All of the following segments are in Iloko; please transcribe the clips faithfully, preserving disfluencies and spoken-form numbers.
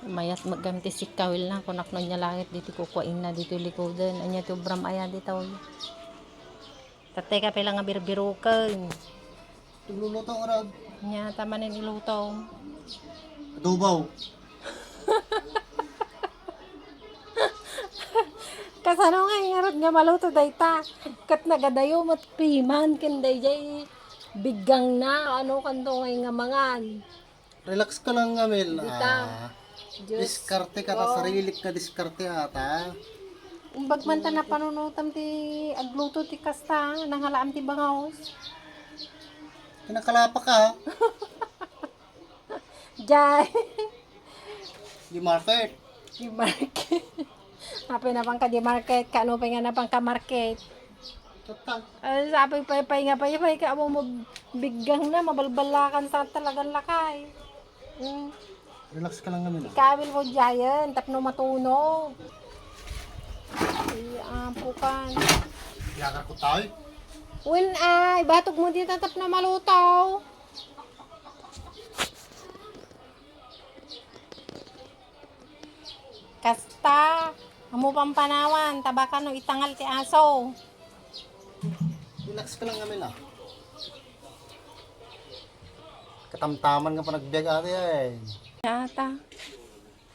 Mayat met gayam ti sikkawilna, kunak no ania langit ditoy kukuaenna ditoy likudan. Ania ti obram aya ditoy? Tatay ka pay la nga birbiruken. Igluluto ngarud. Ania ta manen iluto? Adobo. Kasano ngay ngarud nga maluto dayta? Ket nagadayo met piman ken dayjay biggangna. Ano kanto ngay nga mangan? Relax ka lang, Amel. Dita. Ah, Diyos diskarte ka, ta ko. Sarili ka diskarte ata. Imbag man ta napanunotam ti agluto ti kasta, nangalaam ti bangaws. Kinakalapa ka, ha? Jay. Di market. Di market. Apay napan ka di market, kano pay nga napan ka market? Tattang. Ay, sabi pay, pay nga pay, pay ka, amo mo biggangna, mabalbalakan sa talagang lakay. Mm. Relax ka lang naman, ah. Ikawil mo, Giant, tapno matuno. Ay, ampukan. Yakar ko tayo. Wen, ay, batog mo dita tapno maluto. Kasta, amo pampanawan, tabakan no itangal ti aso. Relax ka lang kami na. Katamtaman nga panagbiag ate ay. Ata,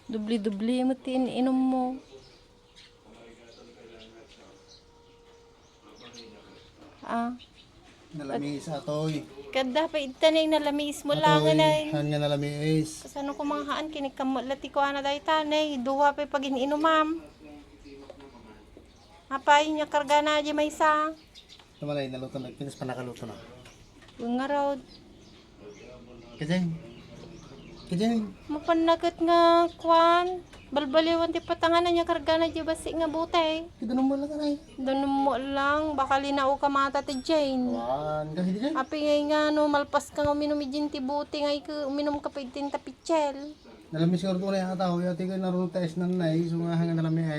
dubli-dubli mo ti in-inum mo. Ah. Nalamiis atoy. Kada pa idta nay nalamiis mo lang, Atoy, nay. Han nga nalamiis. Kasano ko mga haan, kinikam la ti kuana dayta, nay. Duwa pay pagin-inumam. Apay, nia kargana di maysa. Tumalay, naluto na. Pinas pa nakaluto na. Wen ngarud. Kajeng. Kajeng. Mapanna ket nga kuan, balbaliwan ti patangan, ania kargana di basi nga butey. Danum mo lang, anay. Danum mo lang, baka linao ka mata ti Jane. Wan, kasi di Jane. Api ngay nga no, malpas ka nga uminum ijin ti butey, ngay ka uminum ka pa ijin ta pitchel. Nalamiis nga ruto na yung ataw, yati ka narunong taes nan nay, so nga hanga nalami ay.